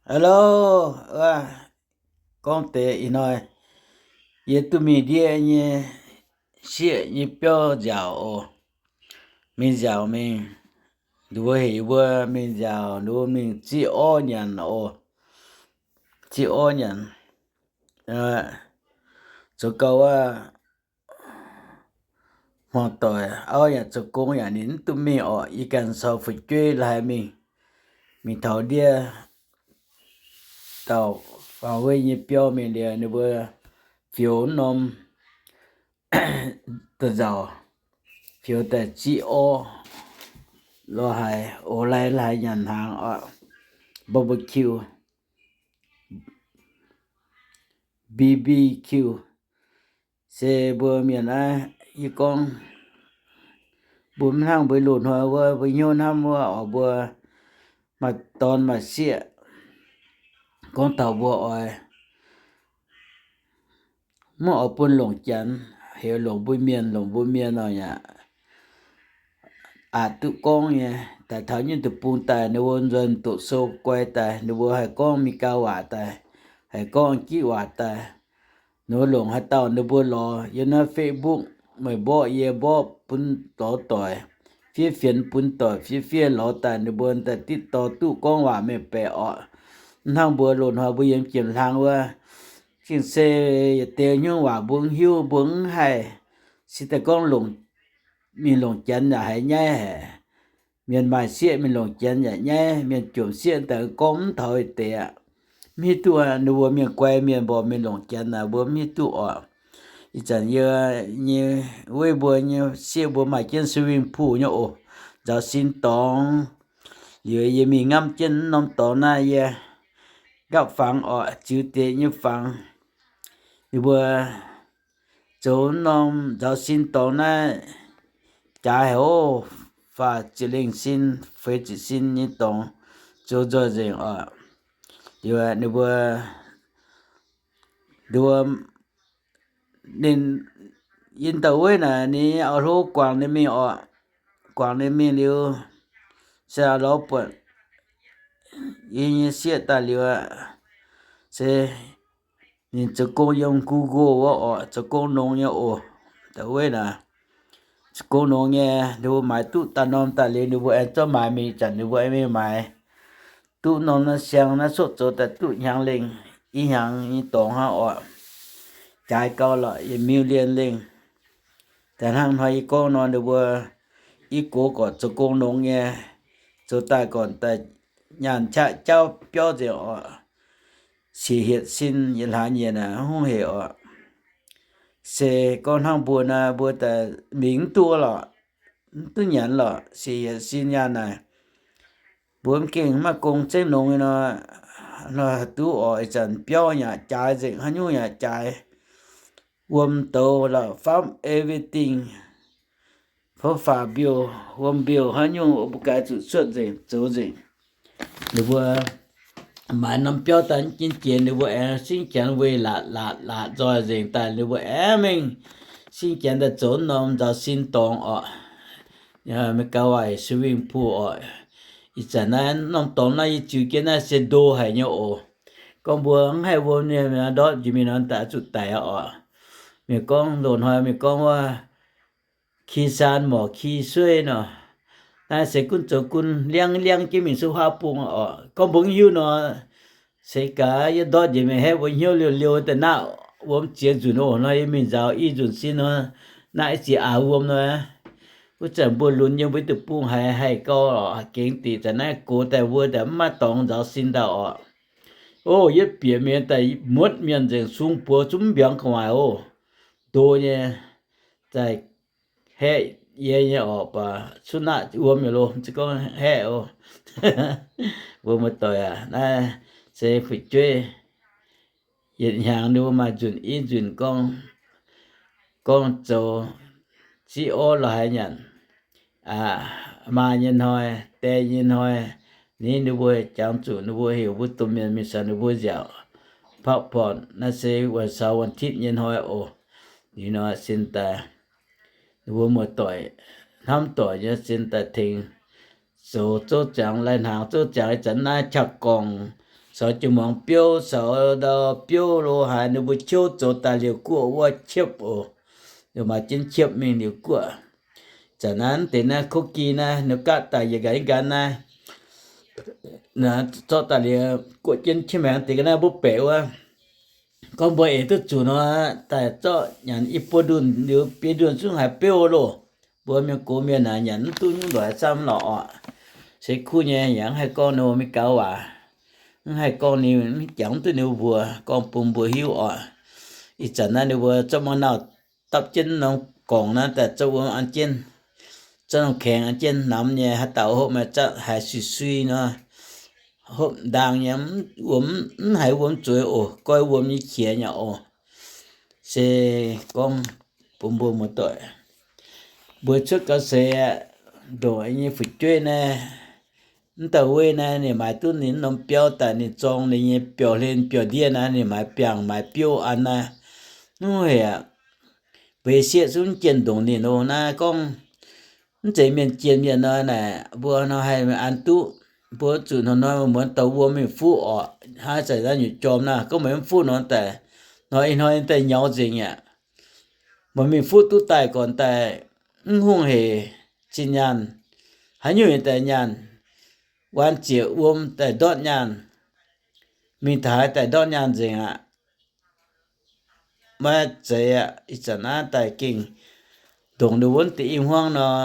Hello, gorngv deix ih hnoi yie duqv mingh ndiev nyei sieqv nyei biauv nziaauc oc. Mingh nziaauc mingh, nduov hec mbuo mingh nziaauc, nduov mingh ziqv orv nyanc oc. Ziqv orv nyanc, zoux gau wuov hmuangx doic auv yaac zoux gong yaac ninh mv duqv mingh orqc. Yie ganh caux fu'jueiv la'haiz mingh, mingh taux ndiev dauh faaux wei nyei biauv mingh liuz, ninh mbuo fioux norm da'nzauc, fioux daaih ziqv orv lorz haaix oc, lai la'haiz nyanc hnaangx oc. Barbecue, B B Q, se mbuo mienh naaiv, yie gorngv mbuo mv hnangv mbuo loz-hnoi wuov, mbuo hnyouv hnamv wuov oc, mbuo maaih dorn maaih sieqv, gorngv taux mbuo oix, mv oix bun longc janx, heuc longc mbuo mienh, longc mbuo mienh nor yaac aqc duqv gorngv nyei. Daaih taux nyungc deic-bung daaih, ninh mbuo nzuonx doqc sou guai daaih, ninh mbuo haih gorngv Meigaa waac daaih, haih gorngv Giqv waac daaih. Ninh mbuo longc haaix dauh ninh mbuo lorz yiem naaiv Facebook, meih mborqv yie mborqv bun lorz doic, fiev fienx bun doic, fiev fiev lorz daaih ninh mbuo daaih ditv dorh duqv gorngv waac mengh baeqc oc. Mv hnangv mbuo loz-hnoi mbuo yiem jiem-hlang wuov, gengh se yietc deix nyungc waac mbuo mv hiuv, mbuo mv haih, se daaih gorngv longc, mingh longc janx yaac haiz nyaiv haic. Mienh maaih sieqv mingh longc janx yaac nyaiv, mienh jomc sieqv daaih gorngv mv taux yietc deix aqv. Mv hiuv duqv ninh mbuo mienh guai mienh mborqv mingh longc janx naaic, mbuo mv hiuv duqv oc. Ih zanc yie nyei, weiv mbuo nyei sieqv mbuo maaih jienv swimming pool nyei oc, nzaaux sin dorngx. Liuz yie mingh ngamv jienv norm dorngx naaiv, yie nqapv fangx oc, ziux deix nyei fangx. Ninh mbuo zoux norm nzaaux sin dorngx naaiv jaaix haic oc, faah ziepc lengh sin, feix ziepc sin nyei dorngx, zoux nzoih nzengc oc. Liuz ninh mbuo, ninh mbuo, ninh, yie dauh weiv naaic ninh auv-hlo guangc ninh mingh oc. Guangc ninh mingh liuz, se auv-lorz buatc yie nyei sieqv daaih liuz aqv, se ninh zoux gong yiem Google wuov oc, zoux gong nongx nyei oc. Dauh weiv naaic zoux gong nongx nyei, ninh mbuo maaiz duqv daaih norm daaih liuz, ninh mbuo aengx zorqv maaiz mingh, zanc ninh mbuo aengx mingh maaiz duqv norm naaiv siang naaiv cuotv zoux daaih duqv hnyangx lengh, i hnyangx nyei dorngx hnangv oc. Jaaix gau lorqc, yietc million lengh. Daaih hnangv hnoi yie gorngv nor, ninh mbuo i gox gorqv zoux gong nongx nyei, zoux daaih gorqv daaih nyaanh qaqv jauv biauv nzengc oc. Siec hietc sin yietc hlaax nyieqc naaic hungh hec oc. Se gorngv hnangv mbuo naaic, mbuo daaih mingh mv duqv lorqc, mv duqv nyanc lorqc, siec hietc sin nyaanh naaic. Mbuo mv gengh maiv gong zengv nongx nyei nor, nor duqv oc. Ih zanc biauv yaac jaaix nzengc, haaix nyungc yaac jaaix. Wuom douz la'fapv everything, fouv faaux mbiouh, wuom mbiouh haaix nyungc mbuo gaax zuqc cuotv nzengc, zoux nzengc. Ninh mbuo maaiz norm biauv daaih mv jien jiex, ninh mbuo aengx singv janx weih laatc laatc laatc nzoih nzengc daaih, ninh mbuo aengx mingh singv janx daaih zoux norm nzaaux sin dorngx oc. Maiv gauh waaic swimming pool oc. Ih zanc naaiv norm dorngx naaiv yie ziux jienv naaiv se ndo haic nyei oc. Gorngv mbuo mv haih wuom nyei ndortv njiec mingh nor daaih zuqc daic aqv oc. Mienh gorngv loz-hnoi mienh gorngv wuov, ki saan morc ki sueiv nor. Naaiv se gunv zoux gunv liangv liangv jienv mingh suv huaav bung oc. Gorngv mbuo mv hiuv nor, se gaax yie ndortv njiec mingh haeqv mbuo hnyouv liouh liouh daaih naqv wuom ziex nzunc oc. Nor yie mingh nzaaux i nzunc sin nor, naqv i ziex aax wuom nor. Wuov zanc mbuo lunx yiem mbuo deic-bung haiz haih gau oc, gengx diqc zanc naaiv gox daaih mbuo daaih mv maaih dorngx nzaaux sin daaih oc. Oc, yietv bieqc mienh daaih muotv mienh nzengc, sung buoz zungv mv mbiorngz gu'nguaaic oc. Ndo nyei, zaaih haeqv yie nyei oc, baac cuotv naqv wuom nyei loh, mv zeiz gorngv haeqv oc. Mbuo muoz-doic aac, naaiv se fu'jueiv yietc hnyangx ninh mbuo maaih nzunc i nzunc gorngv, gorngv zoux ziqv orv lorh haaix nyanc. Maa nyei hnoi, die nyei hnoi, ninh, ninh mbuo jangx zuqc ninh mbuo heuc mbuo domh mienh mingh caux ninh mbuo nziaauc, พักผ่อน naaiv se วันเสาร์ วันอาทิตย์ nyei hnoi oc. Liuz nor sin daaih, ninh mbuo muoz-doic hnamv doic nyei sin daaih tengx zoux zouv ziangx lai-hnaangx zouv ziangx ih zanc naaiv qaqv gorngv caux jiu-muangz biouv, caux ndau biouv lo haaix, ninh mbuo qiouv zoux daaih liouc guoqv wuov qiepv oc. Maaih jienv qiepv mingh liouc guoqv. Zanc naaiv deix naaiv kuv gi naaiv, ninh gaatv daaih yietc nqanx nqanx naaiv, zorqv daaih liouc guoqv jienv qiepv maengx deix ga'naaiv mbuo baeqc wuov. Gorngv mbuo eix duqv zuqc nor, daaih zorqv nyanc i buo ndunh liuz, biei ndunh zungv haiz biouv loh. Mbuo mienh gox mienh aah, nyanc mv duqv nyungc ndoic camv lorqc oc. Se kuv nyei yaac mv haih gorngv ninh mbuo mingh gaux waac, mv haih gorngv ninh, mv jangx mv duqv ninh mbuo mbuox, gorngv bun mbuo hiuv oc. Ih zanc naaiv ninh mbuo zorqv mangc nauh dapv jienv norm gorngc naaiv daaih zorqv wuom an jienv, zorqv norm kaengx an jienv namx nyei, haaix dauh hopv maaih zatv haiz sui-sui nor, hopv ndaang nyei, wuom, mv haiz wuom zueiz oc, goiv wuom nyei qiex nyei oc. Se gorngv bun mbuo muoz-doic, mbuo cuotv gau seix aqv, ndongc nyei fu'jueiv naaiv, mv dauh weiv naaiv ninh maaiz duqv ninh norm biauv daaih, ninh zorng ninh nyei biauv-hlen biauv-ndiev naaiv, ninh maaiz biangh maaiz biouv an naaiv. Hnangv haic aqv. Mbuo sieqv zungv jienh ndongc ninh oc. Naaiv gorngv mv zeiz mienh jienh mienh nor naaic, mbuo nor haih an duqv. Mbuo zuqc hnoi-hnoi muonz dorh wuom mingh fuqv orqc. Hnangv zanc naaiv nyutc jorm naaiv, gorngv meih mv fuqv nor daaih, hnoi ih hnoi daaih nyaux nzengc aqv. Meih mingh fuqv duqv daaih gornx daaih, mv hungh hec zinh nyaanh, haaix nyungc daaih nyaanh, waan ziec wuom daaih ndortv nyaanh, mingh taux haaix daaih ndortv nyaanh nzengc aqv. Maiv zeiz aqv. Ih zanc naaiv daaih gengh ndongc ninh wuonv deix i hmuangv nor,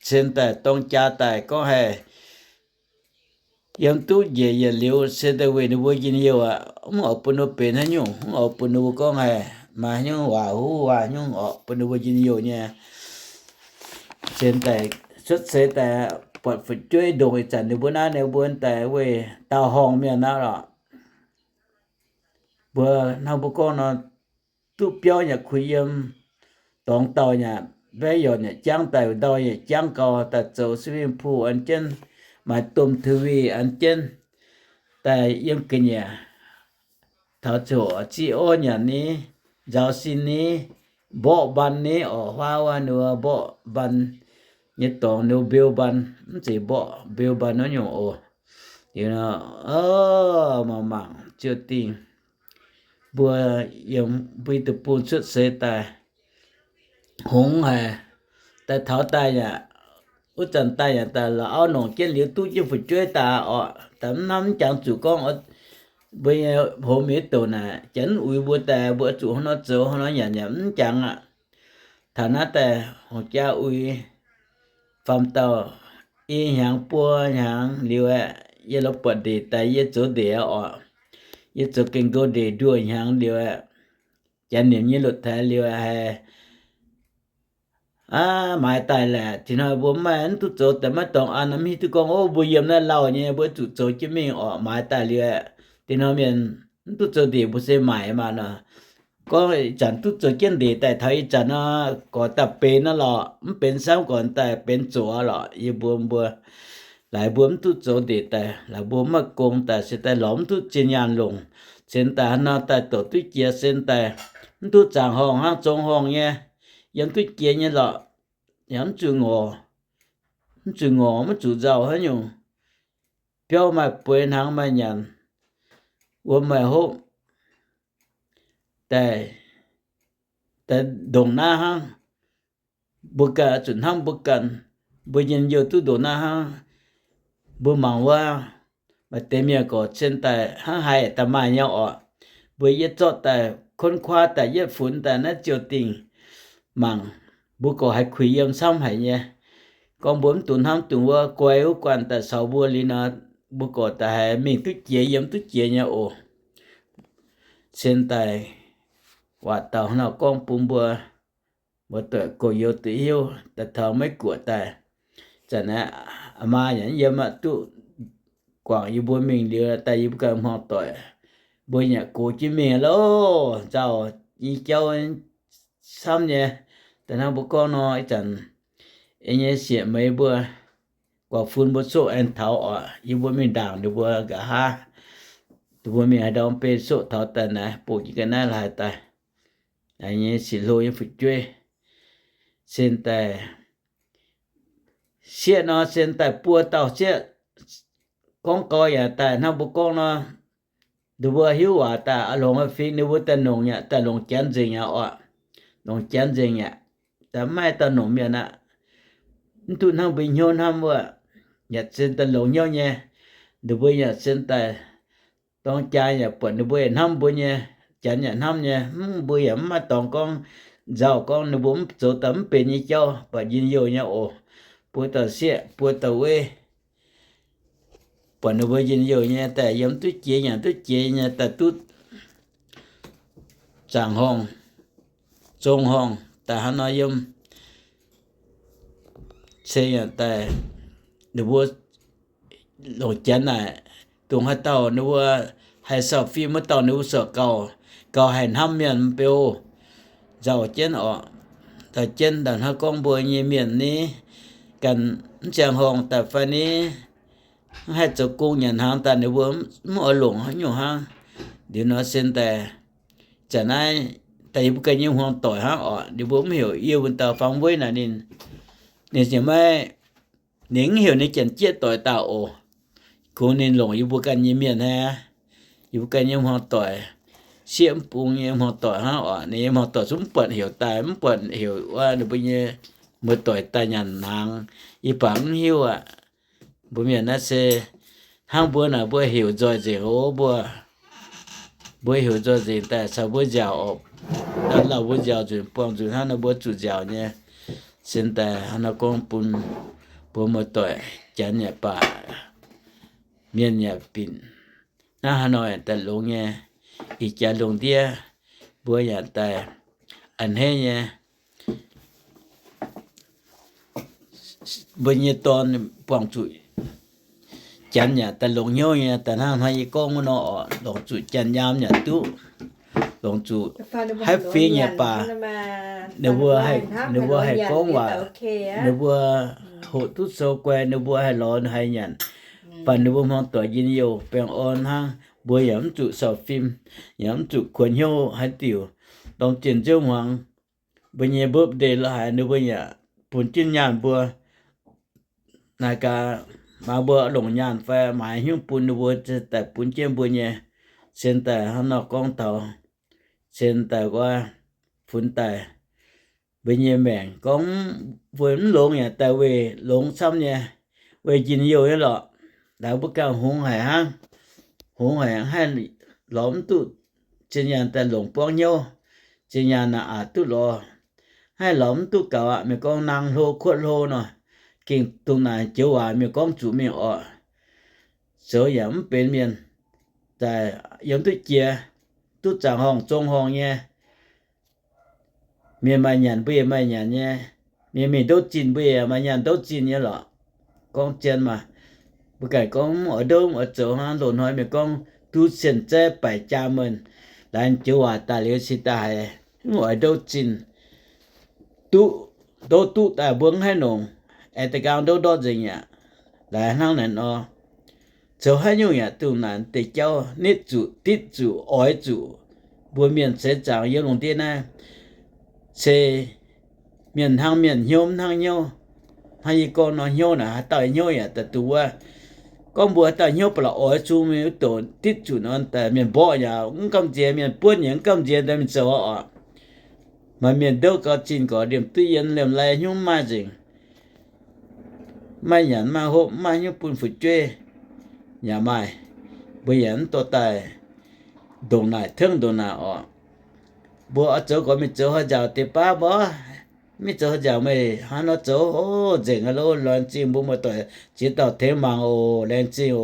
cien daaih dorng jaa daaih gorngv haih yiem duqv njiec yietc liuz, cien daaih weic ninh mbuo njien-youh aqv. Mv oix bun ninh mbuo benx haaix nyungc, mv oix bun ninh mbuo gorngv haih maaih haaix nyungc waac huv waac nyungc oc, bun ninh mbuo njien-youh nyei. Cien daaih cuotv seix daaih buatc fu'jueiv ndongc ih zanc ninh mbuo naaiv, ninh mbuo daaih weic daauh horngh mienh aqv lorqc. Mbuo hnangv mbuo gorngv nor, duqv biauv yaac kuh yiem, dorngx dauh yaac mbaeqv yornc yaac jangv daaih, ndau yaac jangv gau, daaih zoux swimming pool an jienv, maaih domh TV an jienv, daaih yiem ga'nyiec taux ziouc ziqv orv nyanc ni, nzaaux sin ni, mborqv mbaan ni orqc. Huaav wuov ninh mbuo mborqv mbaan nyei dorngx, ninh mbuo mbeu mbaan, mv zeiz mborqv, mbeu mbaan wuov nyungc oc. Liuz nor, mangc mangc ziouc dingh mbuo yiem mbuo deic-bung cuotv seix daaih hngongx haic, daaih taux daaih yaac, wuov zanc daaih yaac daaih la'auv nongc jienv liuz duqv jienv fu'jueiv daaih orqc. Daaih mv hnamv mv jangx zuqc gorngv mbuo nyei hoz mienh douc naaic janx mv uix mbuo daaih, mbuo zuqc hnangv nor zoux hnangv nor nyanc yaac mv jangx aqv. Taux naaiv daaih hungh jaa uix faam dauh i hnyangx buo hnyangx liuz aeqv, yie lorz buatc ndeic daaih yie zoux ndeic aqv orqc. Yie zoux gengh nqou ndeic nduoh hnyangx liuz aeqv, janx nimc nyei lotc taaix liuz aeqv, haiz aav, maaiz daaih laeh. Tin hnoi mbuo mv maaih, mv duqv zoux daaih maiv dorngx an, mv hiuv duqv gorngv, ov, mbuo yiem naaiv lauh nyei, mbuo zuqc zoux jienv mingh orqc. Maaiz daaih liuz aeqv, tin hnoi mienh mv duqv zoux ndeic mbuo se maaic maah nor. Gorngv ih zanc duqv zoux jienv ndeic daaih, taux ih zanc nor, gorx daaih benx nor lorqc, mv benx samv gorx daaih benx zoqc lorqc. Yie mbuo, mbuo laaix mbuo mv duqv zoux ndeic daaih, laaix mbuo mv maaih gong daaih, se daaih lorz mv duqv zinh nyaanh longc. Cien daaih haaix nor daaih doqc duqv jiex, cien daaih mv duqv zaangc horngh hnangv, zong horngh nyei, yiem duqv jiex nyei lorqc. Yaac mv zuqc ngorc, mv zuqc ngorc, mv zuqc nzauh haaix nyungc. Biauv maaih bueix, hnaangx maaih nyanc, wuom maaih hopv, daaih, daaih ndongc naaiv hnangv. Mbuo ganh zuqc hnamv mbuo ganh, mbuo njien-youh duqv ndongc naaiv hnangv. Mbuo mangc wuov, maaih deix mienh gorqv cien daaih hnangv haaix daaih maaih nyei orqc. Mbuo yietv zorqv daaih ค้นคว้า daaih, yietv funx daaih naaiv ziouc dingh mangc, mbuo gorqv haiz kuinx yiem camv haic nyei. Gorngv mbuo mv dungx hnamv dungx wuov, guai wuov guanh daaih caux mbuo liuz nor, mbuo gorqv daaih haiz mingh duqv jiex yiem duqv jiex nyei oc. Cien daaih waac dauh hnangv nor gorngv bun mbuo, mbuo doic goux youz duqv hiuv. Daaih taux Meiv Guoqv daaih, zanc naaiv maa yaac yiem aqv, duqv guangc yie mbuo mingh liuz daaih yie mbuo ganh hmuangx doic, mbuo yaac gox jienv mingh loh, nzauh nyei jauv camv nyei. Daaih hnangv mbuo gorngv nor, ih zanc ei nyei sieqv meix mbuo guangc fun mbuo coqv aengx taux oc. Yie mbuo mingh ndaangc ninh mbuo nqa'haav, ninh mbuo mingh haaix ndau mv bei coqv taux daaih naaiv, bungx jienv ga'naaiv laaix daaih. Nyei sic hlo nyei fu'jueiv, cien daaih sieqv nor, cien daaih buo dauh sieqv, gorngv gau yaac daaih hnangv mbuo gorngv nor, ninh mbuo hiuv waac daaih longc fingx ninh mbuo daaih longc yaac daaih longc janx nzengc aqv oc. Longc janx nzengc yaac daaih maiv maaih dauh longc mienh aqv. Mv duqv hnangv mbuo hnyouv hnamv wuov, yaac zien daaih longc hnyouv nyei. Ninh mbuo yaac zien daaih dorng jaa yaac buatc ninh mbuo yaac hnamv mbuo nyei, janx yaac hnamv nyei. Mv, mbuo yaac mv maaih dorngx gorngv nzauh gorngv ninh mbuo mv zoux daaih mv benx nyei jauv, baac njien-youh nyei oc. Buo dauh sieqv, buo dauh weiv, buatc ninh mbuo njien-youh nyei daaih yiem duqv jiex nyanc duqv jiex nyei daaih duqv zaangc horngh, zong horngh daaih hnangv nor yiem ceng yaac daaih ninh mbuo longc janx naaic, dongh haaix dauh ninh mbuo haih sauh fim wuov dauh ninh mbuo sorc gauh, gauh haih hnamv mienh mv beu. Nzauh jienv oc, nzauh jienv daaih hnangv gorngv mbuo nyei mienh ni, ganh mv ziangh horngh daaih fai ni, mv haih zoux gong nyanc hnaangx daaih ninh mbuo mv oix longc haaix nyungc hnangv. Liuz nor sin daaih, zanc naaiv daaih yie mbuo ganh nyei hmuangx doic hnangv oc, ninh mbuo mv heuc yie mbuo dauh fangx weiv naaic ninh, ninh ziouc maiv, ninh mv heuc ninh janx-jieqv doic daaih oc. Kungx ninh longc yie mbuo ganh nyei mienh hnangv, yie mbuo ganh nyei hmuangx doic, sieqv mv bung nyei hmuangx doic hnangv oc. Ninh nyei hmuangx doic zungv mv buatc heuc daaih, mv buatc heuc wuov ninh mbuo nyei muoz-doic daaih nyanc hnaangx, yie baac mv hiuv aqv. Mbuo mienh naaiv se hnangv mbuo naaic mbuo heuc nzoih nzengc oc, mbuo, mbuo heuc nzoih nzengc daaih caux mbuo nziaauc oc. Lauh mbuo nziaauc nzunc buangh nzunc hnangv nor mbuo zuqc nziaauc nyei. Sin daaih hnangv nor gorngv bun mbuo muoz-doic, janx yaac baac, mienh yaac binc, hnangv haaix nor daaih longx nyei. Ih jaax lungh ndiev mbuo yaac daaih a'hneiv nyei. Mbuo nyei dorn buangh zuqc janx yaac daaih longx hnyouv nyei, daaih hnangv hnoi yie gorngv wuov nor oc, longc zuqc janx nyaam yaac duqv, longc zuqc haiv fingx yaac baac, ninh mbuo haih, ninh mbuo haih gorngv waac, ninh mbuo hoqc duqv sou guai, ninh mbuo haih lorz haaix nyanc, baac ninh mbuo hmuangx doic njien-youh baengh orn hnangv. Mbuo yaac mv zuqc sauh fim, yaac mv zuqc kuonx hnyouv haaix diuc. Ndorm zinh nziouv hmuangx, mbuo nyei birthday la'haaix ninh mbuo yaac bun jienv nyaanh mbuo. Naaic gaax, maaiz mbuo longc nyaanh fai maaiz hnyouv bun ninh mbuo daaih bun jienv mbuo nyei. Sen daaih hnangv nor gorngv taux, sen daaih wuov, funx daaih mbuo nyei maengc gorngv mbuo mv longx yaac daaih weih longx camv nyei, weih njien-youh nyei lorqc. Laaix mbuo ganh hungx haic hnangv, hungx haic haih lorz mv duqv zinh nyaanh daaih longc buangv hnyouv, zinh nyaanh naaic aqc duqv lorz, haih lorz mv duqv gaux aqv. Mienh gorngv nang hlo kuotv hlo nor, gengh dongh naaic joux waac mienh gorngv zuqc mingh oc. Zoux yaac mv benx mienh, daaih yiem duqv jiex, duqv zaangc horngh zong horngh nyei. Mienh maaih nyanc mbuo yaac maaih nyanc nyei. Mienh mingh ndouv zinh mbuo yaac maaih nyaanh ndouv zinh nyei lorqc. Gorngv zien maah, mbuo ganh gorngv mv oix ndouv mv oix zoux hnangv. Loz-hnoi mienh gorngv duqv cien zaeqv baaic jaa mienh, laaix joux waac daaih liuz cingx daaih haiz mv oix ndouv zinh. Duqv, ndouv duqv daaih mbuo mv haih longc, aengx da'nqaang ndouv ndortv nzengc aqv. Laaix hnangv naaic nor, zoux haaix nyungc yaac dongh naaic deix jauv nitv zuqc, ditv zuqc, oix zuqc. Mbuo mienh seix zaangc yiem lungh ndiev naaiv se mienh hnangv mienh, hnyouv hnangv hnyouv. Hnangv yie gorngv nor, hnyouv naaic haaix dauh hnyouv yaac daaih dungx wuov. Gorngv mbuo haaix dauh hnyouv ba'laqc oix zungv mingh wuov douc ditv zuqc nor, daaih mienh mborqv yaac mv gamh nziex, mienh buonv yaac mv gamh nziex, daaih mingh zoux oc. Maaih mienh ndouv gau zinh gorx, liemh duqv yiem liemh lai hnyouv mv maaih nzengc. Mv maaih nyanc, mv maaih hopv, mv maaih hnyouv bun fu'jueiv yaac maaih. Mbuo yaac mv dorh daaih ndongc naaic tengv ndongc naaic oc. Mbuo oix zoux gorx mingh zoux haaix nzauc deix baav mbuo, mv zoux haaix nzauc meih hnangv nor zoux oc. Nzengc aqv loh, laengz zingh mbuo muoz-doic ziex dauh tengx mangc oc. Laengz zingh oc.